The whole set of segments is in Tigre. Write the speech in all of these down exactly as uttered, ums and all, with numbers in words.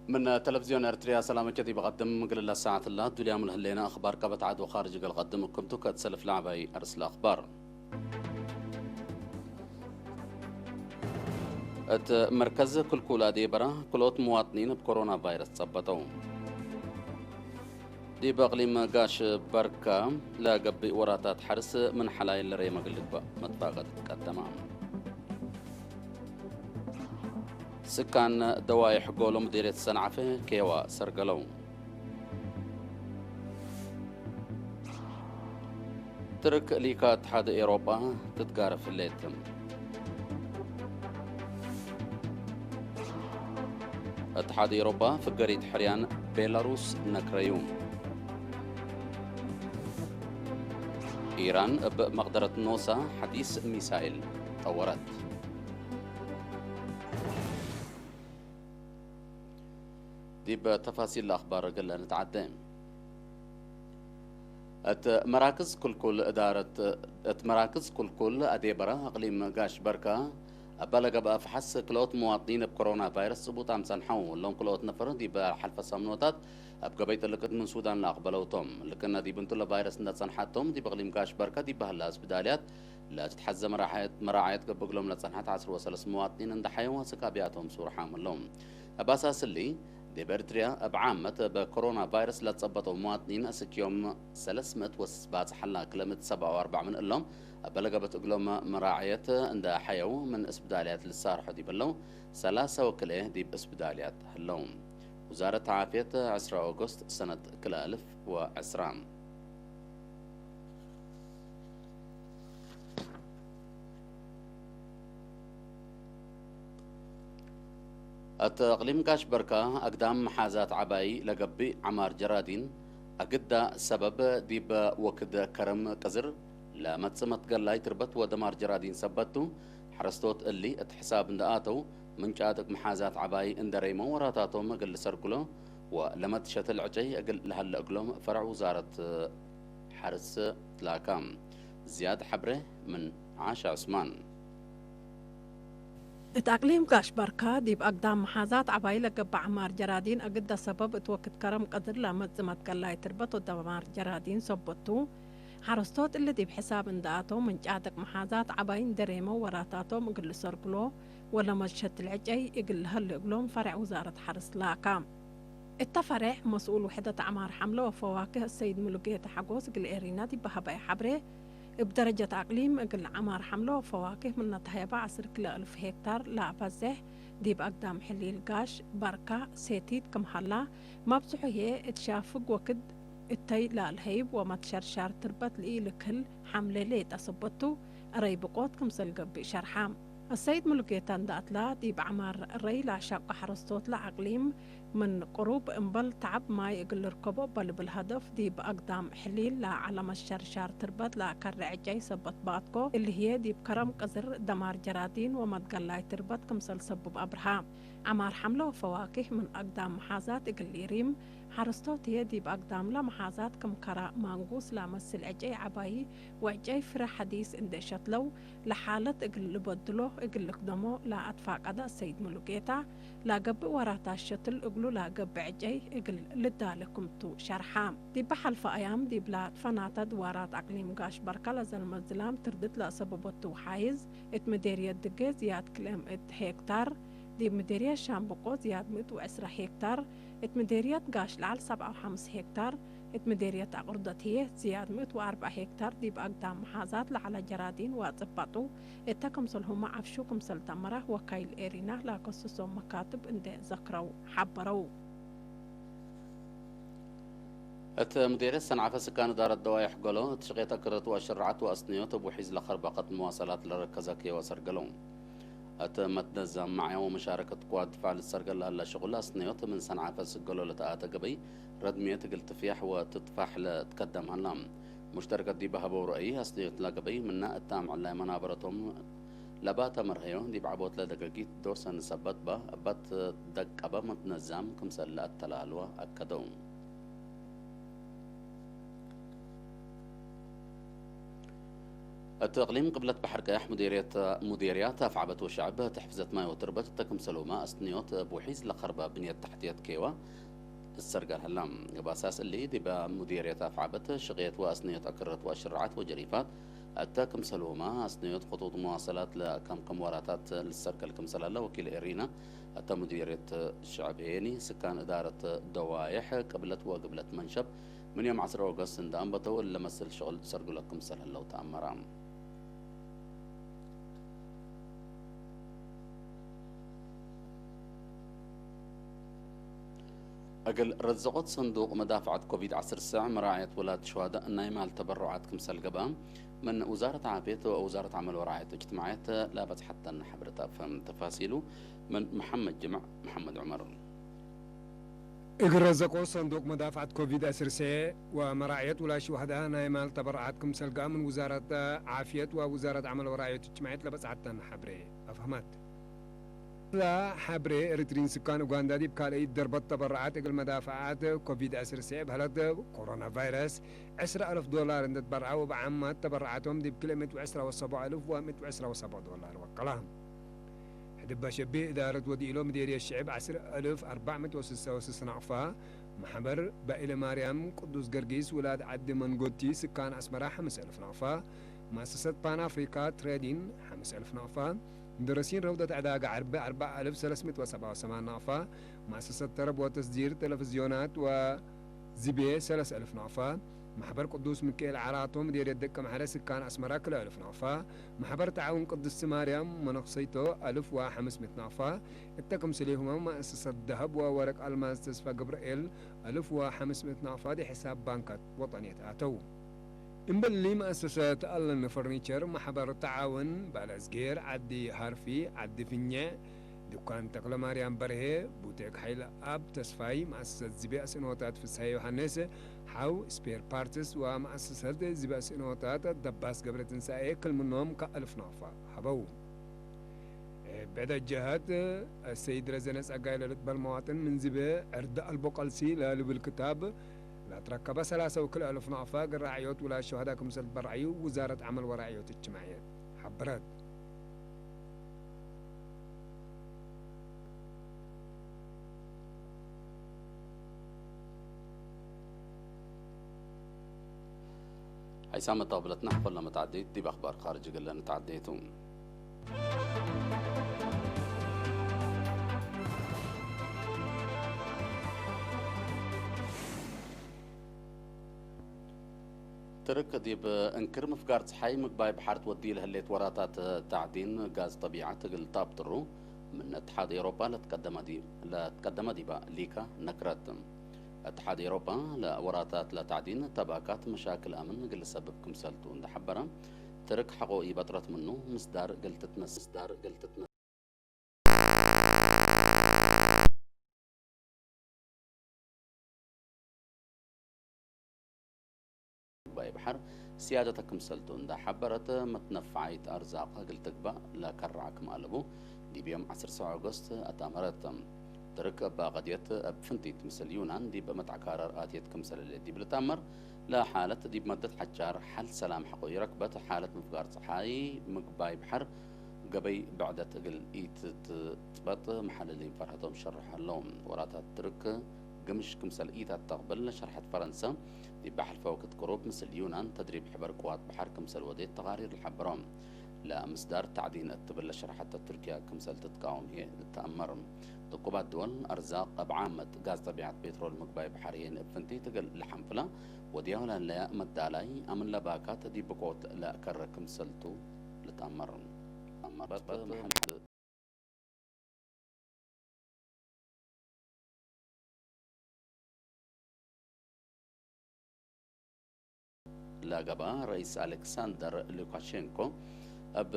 ምን ተለቪዝዮን ኤርትርያ ሰላመ ዲብ ቀድም፣ እግል ለሰዓት እለ ዱልያም ለህሌነ አኽባር ቀበት ዐድ ወኻርጅ እግል ቀድም እኩምቱ። ከእት ሰልፍ ለዐባይ አርእስ ለአኽባር። እት መርከዝ ኩልኩል አዴበራ ክልኦት ሙዋጥኒን እብ ኮሮና ቫይረስ ጸበጠው። ዲብ እቅሊም ጋሽ በርካ ለገብእ ወራታት ሐርስ ምን ሐላይ ለሬመ እግል ልግባእ መትፋቀት ትቀደመ። ስካን ደዋይሕ ጎሎ ምዴርየት ሰንዓፈ ኬዋ ሰርገለው። ትርክ ሊካ እትሓድ ኤውሮጳ ትትጋረፍ ህሌት። እትሓድ ኤውሮጳ ፍገሪት ሕርያን ቤላሩስ ነክረዩ። ኢራን እብ መቅደረት ኖሳ ሐዲስ ሚሳኤል ጠወረት። ዲብ ተፋሲል ለአኽባር እግል ንትዓዴ። እት መራክዝ ኩልኩል እዳረት፣ እት መራክዝ ኩልኩል አዴበራ አቅሊም ጋሽ በርካ፣ እበ ለገብአ ፈሐስ ክልኦት መዋጥኒን እብ ኮሮና ቫይረስ ጽቡጣም ጸንሐው። እሎም ክልኦት ነፈር ዲብ ሐልፈ ሳምኖታት እብ ገበይ ጥልቅት ምን ሱዳን ለአቅበለው ቶም። ልክነ ዲብ እንቱ ለቫይረስ እንደ ጸንሐቶም፣ ዲብ እቅሊም ጋሽ በርካ ዲብ በህላ እስብዳልያት ለትትሐዘ መራሐየት፣ መራዓየት ገብእ እግሎም ለጸንሐት ዐስር ወሰለስ መዋጥኒን እንደ ሐየው፣ አስክ አብያቶም ሱር ሓምሎም። እብ አሳስ እሊ፣ ዲብ ኤርትርያ እብ ዓመት እብ ኮሮና ቫይረስ ለትጸበጠው መዋጥኒን አስክ ዮም ሰለስ ምእት ወባጽሕ ሀላ፣ ክለ ምእት ሰብዓ ወአርበዕ ምን እሎም እበ ለገብአት እግሎም መራዕየት እንደ ሐየው፣ ምን እስብዳልያት ልሳርሖ ዲብ ህለው፣ ሰላሳ ወክልኤ ዲብ እስብዳልያት ህለው። ውዛረት ዓፍየት፣ ዕስራ ኦገስት ሰነት ክልኤ አልፍ ወዕስራ። እት እቅሊም ጋሽ በርካ አግዳም መሓዛት ዐባይ ለገብእ ዐማር ጀራዲን አግዳ ሰበብ፣ ዲብ ወክድ ከረም ቅዝር ለመጽእ መትገላይ ትርበት ወደማር ጀራዲን ሰበት ቱ። ሐረስቶት እሊ እት ሕሳብ እንደ አተው፣ ምን ጫድቅ መሓዛት ዐባይ እንደ ረይመው ወራታቶም እግል ልሰርግሎ ወለመትሸትል ዕጨይ እግል ለሀለ እግሎም ፈረዕ ውዛረት ሐርስ ትላካ። ዝያድ ሐብሬ ምን ዓሻ ዑስማን። እት አቅሊም ጋሽ በርካ፣ ዲብ አግዳም መሓዛት ዐባይ ለገብእ ዐማር ጀራዲን አግደ ሰበብ፣ እት ወክድ ከረም ቅድር ለመጽእ መትገላይ ትርበት ወደማር ጀራዲን ሰበት ቱ። ሐረስቶት እሊ ዲብ ሕሳብ እንደ አተው፣ ምን ጫድቅ መሓዛት ዐባይ እንደ ሬመው ወራታቶም እግል ልሰርግሎ ወለመትሸትል ዕጨይ እግል ለሀለ እግሎም ፈሬዕ ውዛረት ሐርስ ላካ። እተ ፈሬዕ መስኡል ውሕደት አዕማር ሐምለ ወፈዋክህ አሰይድ ሙሉጌታ ሐጎስ እግል ኤሪና ዲብ ሀበየ ሐብሬ፣ እብ ደረጀት አቅሊም እግል ዐማር ሐምለ ወፈዋክህ ምነ ተሀየበ ዐስር ክለ እልፍ ሄክታር ለአበዜሕ፣ ዲብ አግዳም ሕሊል ጋሽ በርካ፣ ሴቲት ክም ሀላ፣ መብዝሑ ህዬ እት ሻፍግ ወክድ እተይ ለአልሀይብ ወመትሸርሻር ትርበት ለኢልክህል ሐምሌ ሌጠ ሰበት ቱ፣ እረይ ብቆት ክምሰል ገብእ ሸርሐ። አሰይድ ሙሉጌታ እንደ አትላ፣ ዲብ ዐማር እረይ ለአሻቁ ሐረስቶት ለአቅሊም ምን ቅሩብ እምበል ተዐብ ማይ እግል ልርከቦ እበ ልብል ሀደፍ፣ ዲብ አግዳም ሕሊል ለዐለ መትሸርሻር ትርበት ለአከሬ ዕጨይ ሰበት ባትኮ፣ እሊ ህዬ ዲብ ከረም ቅዝር ደማር ጀራዲን ወመትገላይ ትርበት ክምሰል ሰብብ አብርሃ። ዐማር ሐምለ ወፈዋኪህ ምን አግዳም መሓዛት እግል ኢሪም፣ ሐረስቶት ህዬ ዲብ አግዳምለ መሓዛት ክም ከረ ማንጉስ ለአመስል ዕጨይ ዐባዪ ወዕጨይ ፍረ ሐዲስ እንዴ ሸትለው፣ ለሓለት እግል ልበድሎ እግል ልክደሞ ለአትፋቀደ አሰይድ ሙሉጌታ፣ ለገብእ ወራታት ሸትል እግሉ ለገብእ ዕጨይ እግል ልዳለ ክምቱ ሸርሐ። ዲበ ሐልፈ አያም ዲብላ ትፈናተ ድዋራት አቅሊም ጋሽ በርካ ለዘልመ ዝላም ትርድት ለአሰበበቱ ሓይዝ፣ እት ምዴርየት ድጌ ዝያድ ክልኤ ምእት ሄክታር፣ ዲብ ምዴርየት ሻምበቆ ዝያድ ምእት ወዕስራ ሄክታር፣ እት ምዴርየት ጋሽ ለዐል ሰብዓ ወሐምስ ሄክታር፣ እት ምዴርየት አቅርደት ህዬ ዝያድ ምእት ወአርበዕ ሄክታር ዲብ አግዳም መሓዛት ለዐለ ጀራዲን ወአጽባጡ እተ ክምሰልሁመ ዐፍሹ ክምሰል ተመረ ወካይል ኤሪና ለከሰሶም መካትብ እንዴ ዘክረው ሐበረው። እት ምዴርየት ሰንዓፈ ስካን እዳረት ደዋይሕ ገሎ፣ እት ሽቄት አክርደት ወአሸረዐት ወአስነዮት እብ ውሒዝ ለከርበቀት መዋሰላት ለረከዘ ኬወ ሰርገለው። እት መትነዛም መዕያ ወመሻረከት ቅዋት ድፋዕ ልትሰርገል ለሀለ ሽቁል አስነዮት ምን ሰንዓፈ ስገሎ ለተአተ ገበይ ረድምየት እግል ትፍያሕ ወትትፋሕ ለትከደም ሀላ። ሙሽተረከት ዲበ ሀበው ረአይ፣ አስነዮት ለገበይ ምነ እት አምዕል ላይ መናበረቶም ለባተ መርሀዮ፣ ዲብ ዐቦት ለደገጊት ዶር ሰኒ ሰበት በ፣ እበት ደቀበ መትነዛም ክምሰል ለአተላልወ አከደው። እት እቅሊም ቅብለት በሐር ቀያሕ ሙዴርየት፣ ሙዴርያት አፍዓበት ወሸዕብ ተሕፍዘት ማይ ወትርበት እተ ክምሰልሁመ አስትንዮት እብ ውሒዝ ለከርበ ብንየት ተሕትየት ኬዋ ልሰርገል ሀላ። እብ አሳስ እሊ፣ ዲበ ሙዴርየት አፍዓበት ሽቅየት ወአስትንዮት አክረት ወአሽረዓት ወጀሪፋት እተ ክምሰልሁመ አስትንዮት ክጡጥ መዋሰላት ለከምክም ወራታት ልሰርገል ክምሰል ሀለ ወኪል ኤሪና። እተ ሙዴርየት ሸዕብ ሄኒ፣ ስካን እዳረት ደዋይሕ ቅብለት ወግብለት መንሸብ፣ ምን ዮም ዐስር ኦገስት እንደ አንበተው እለ መስል ሽቅል ሰርግሎ ክምሰል ህለው ተአመረ። እግል ረዘቆት ሰንዱቅ መዳፍዐት ኮቪድ ዐስር ሰዕ መራዕየት ውላድ ሸዋዳእ ናይ ማል ተበሩዓት ክምሰል ገብአ፣ ምን ውዛረት ዓፍየት ወውዛረት ዐመል ወራዕየት እጅትማዕየት ለበጽሐተን ሐብር ተአፍህም። ተፋሲሉ ምን መሐመድ ጅምዕ መሐመድ ዑመር። እግል ረዘቆ ሰንዱቅ መዳፍዐት ኮቪድ ዐስር ሰዕ ወመራዕየት ውላድ ሸዋዳእ ናይ ማል ተበረዓት ክምሰል ገአ ምን ውዛረት ዓፍየት ወውዛረት ዐመል ወራዕየት እጅትማዕየት ለበጽሐተን ሐብሬ አፍሀመት። ለሐብሬ ኤሪትሪን ስካን ኡጋንዳ ዲብ ካልአይት ደርበት ተበረዓት እግል መዳፍዐት ኮቪድ ዐስር ሰዕ በህለት ኮሮና ቫይረስ ዐስር አልፍ ዶላር እንዴ ትበረዐ ወበዓማት ተበረዓቶም ዲብ ክልኤ ምእት ወዐስራ ወሰቦዕ አልፍ ወምእት ወዐስራ ወሰቦዕ ዶላር ወቀላ። ሕድበ ሸቢ እዳረት ወዲኢሎ ምዴርየት ሽዕብ ዐስር አልፍ አርበዕ ምእት ወስሳ ወስስ ናቅፋ፣ መሕበር በኢለ ማርያም ቅዱስ ገርጊስ ውላድ ዐዲ መንጎቲ ስካን አስመራ ሐምስ አልፍ ናቅፋ፣ መአሰሰት ፓን አፍሪካ ትሬዲን ሐምስ አልፍ ናቅፋ፣ ሙደረሲን ረውደት ዕዳጋ ዐርቢ አርበዕ አልፍ ሰለስ ምእት ወሰብዓ ወሰማን ናቅፋ፣ መአሰሰት ተረብ ወተስጂር ተለፍዝዮናት ወ ዚቤ ሰለስ አልፍ ናቅፋ፣ መሕበር ቅዱስ ሚካኤል ዓራቶ ምዴርየት ደቀምሐረ ስካን አስመራ ክልኤ አልፍ ናቅፋ፣ መሕበር ተዓውን ቅድስት ማርያም መነክሰይቶ አልፍ ወሐምስ ምእት ናቅፋ፣ እተ ክምስሌሁመ መአሰሰት ደሀብ ወወርቅ አልማዝ ተስፋ ገብርኤል አልፍ ወሐምስ ምእት ናቅፋ ዲብ ሕሳብ ባንካት ወጠንየት አተው። እምበሊ መአሰሰት አለን ፈርኒቸር፣ መሕበር ተዓውን ባለእዝጌር፣ ዐዲ ሀርፊ፣ ዐዲ ፍኘዕ፣ ዱካን ተክለማርያም በርሄ፣ ቡቴክ ሐይለአብ ተስፋይ፣ መአሰሰት ዝቤ አስእኖታት ፍስሐ ዮሐንስ፣ ሐው ስፔር ፓርትስ ወመአሰሰት ዝቤ አስእኖታት ደባስ ገብረትንሳኤ ክል ምኖም ከአልፍ ናቅፋ ሀበው። እብ ብዕድ ጀሀት፣ አሰይድ ረዘነ ጸጋይ ለልትበህል መዋጥን ምን ዝቤ ዕርድ አልቦ ቀልሲ ለልብል ክታብ ለአትረከበ ሰላሰ ወክልኤ አልፍ ናቅፋ እግል ራዕዮት ውላድ ሸሃዳ ክምሰል ትበረዐዩ ውዛረት ዐመል ወራዕዮት እጅትማዕየት ሐበረት። ሐይሳም መጣብለትና ሐቆለ መትዐደይት ዲብ አኽባር ካርጅ እግል ለንትዐደይ ቱ። ትርክ ዲብ እንክር ምፍጋር ጸሓይ ምግባይ በሐር ትወዲ ለህሌት ወራታት ተዕዲን ጋዝ ጠቢዐት እግል ተአብጥሩ፣ ምን እትሓድ ኤውሮጳ ለትቀደመ ዲ-፣ ለትቀደመ ዲበ ሊካ ነክረት። እትሓድ ኤውሮጳ ለወራታት ለተዕዲን ተባካት መሻክል አምን እግል ልሰብብ ክምሰል ቱ እንዴ ሐበረ፣ ትርክ ሐቆ ኢበጥረት ምኑ ምስዳር እግል ትትነስ-፣ ምስዳር እግል ትትነ-፣ ባይ በሐር ስያደተ ክምሰልቱ እንዳ ሐበረት፣ መትነፈዓይት አርዛቅ እግል ትግበእ ለከርዐ ክም አለቡ፣ ዲብ ዮም ዐስር ሰዕ ኦገስት አትአመረት። ትርክ እበ ቀድየት እብ ፍንቲት ምስል ዩናን ዲብ መትዐካረር አትየት ክምሰል ህሌት ዲብ ልትአመር፣ ለሓለት ዲብ መደት ሐጫር ሐል ሰላም ሐቆ ኢረክበት፣ ሓለት ምፍጋር ጸሓይ ምግባይ በሐር ገበይ ብዕደት እግል ኢትትጽበጥ መሐልሊን ፈርሀቶም ሸርሖ ሀለው። ወራታት ትርክ ግምሽ ክምሰል ኢተአተቅብል ሸርሐት ፈረንሰ፣ ዲብ ሐልፈ ወክድ ቅሩብ ምስል ዩናን ተድሪብ ሕበር ቅዋት በሐር ክምሰል ወዴት ተቃሪር ለሐበሮ። ለምስዳር ተዕዲን እት ትብል ለሸርሐተ ቱርክያ ክምሰል ትትቃወም ህዬ ልትአመር። ጥቁባት ድወል አርዛቅ እብ ዓመት ጋዝ ጠቢዐት ፔትሮል ምግባይ በሐር ህዬ እብ ፍንቲት እግል ለሐንፍላ ወድያሁ ለህለያ መዳላይ አምን ለባካት ዲብ ብቆት ለአከረ ክምሰል ቱ ልትአመር። ለገብአ ረኢስ አሌክሳንደር ሉካሼንኮ እብ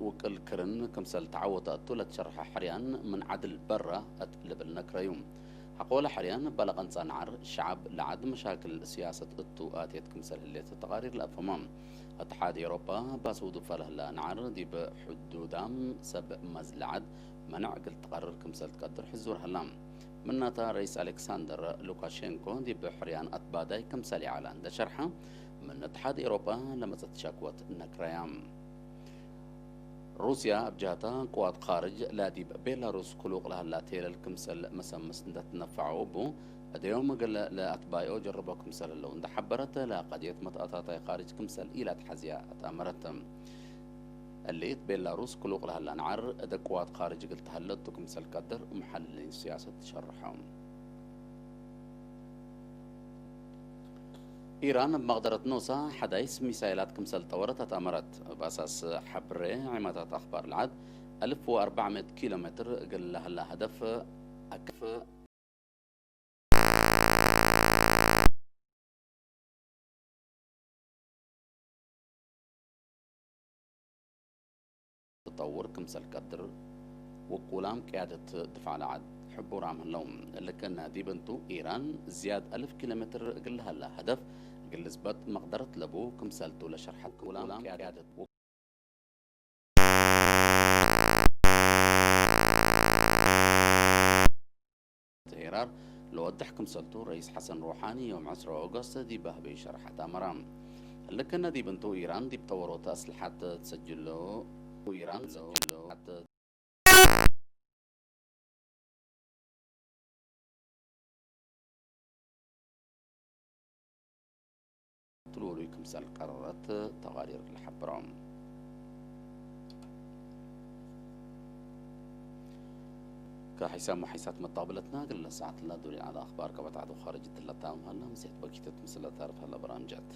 ውቅል ክርን ክምሰል ተዐወተ እቱ ለትሸርሐ ሕርያን ምን ዐድል በረ እት ልብል ነክረዩ። ሐቆለ ሕርያን እበ ለቀንጸ ነዓር ሸዐብ ለዐድ መሻክል ስያሰት እቱ አትየት ክምሰል ህሌት ተቃሪር ለአፍህመ። እትሓድ ኤውሮጳ ባስውዱ ፈለህ ለነዓር ዲብ ሕዱዳም ሰብ መዝለዐት መነዕ እግል ትቀርር ክምሰል ትቀድር ሕዙር ሀላ። ምናተ፣ ረኢስ አሌክሳንደር ሉካሼንኮ ዲብ ሕርያን አትባዳይ ክምሰል ይዐለ እንዴ ሸርሐ፣ ምን እትሓድ ኤውሮጳ ለመጸት ሸክወት ነክረያ። ሩስያ እብ ጀህታ፣ ቅዋት ካርጅ ለዲብ ቤላሩስ ክሉቅ ለሀላ ቴለል ክምሰል መሰምስ እንዴ ትነፈዐው እቡ፣ እዴዮም እግል ለአትባይኦ ጀርቦ ክምሰል ህለው እንዴ ሐበረት፣ ለቀድየት መትአታታይ ካርጅ ክምሰል ኢለአትሐዝያ አትአመረት። እሊት ቤላሩስ ክሉቅ ለሀላ ነዓር፣ እደ ቅዋት ካርጅ እግል ተሀለቱ ክምሰል ቀድር፣ መሐልሊን ስያሰት ሸርሖ። ኢራን እብ መቅደረት ኖሳ ሐዳይስ ሚሳይላት ክምሰል ጠወረት አትአመረት። እብ አሳስ ሐብሬ ዒማታት አክባር ለዐድ፣ አልፍ ወአርበዕ ምእት ኪሎ ሜትር እግል ለሀላ ሀደፍ አክፍ ትጠውር ክምሰል ቀድር፣ ውቁላም ቅያደት ድፋዕ ለዐድ ሕቡራም ህለው። እሊ ክእነ ዲብ እንቱ፣ ኢራን ዝያድ አልፍ ኪሎ ሜትር እግል ለሀላ ሀደፍ እግል ልዝበጥ መቅደረት ለቡ ክምሰልቱ ለሸርሐት ውቁላም ቅያደት ሄራር ለወድሕ ክምሰልቱ፣ ረኢስ ሐሰን ሮሓኒ ዮም ዕስራ ኦገስት ዲብ ሀበዩ ሸርሐት አመረ። እሊ ክእነ ዲብ እንቱ፣ ኢራን ዲብ ጠወሮተ አስልሐት ትሰጅሎ፣ ኢራን ትሰጅሎ ትሉሉይ ክምሰል ቀረረት ተቃዲር ለሐብሮ። ከሐይሳም ወሐይሳት መጣብለትና እግለ ሰዓት ለዱል ዐለ አኽባር ከበታዕቱ ኻርጅ ትለታም ሀላ ምሴት በኪተት ምስለ ታርፍ ሀላ በራምጃት።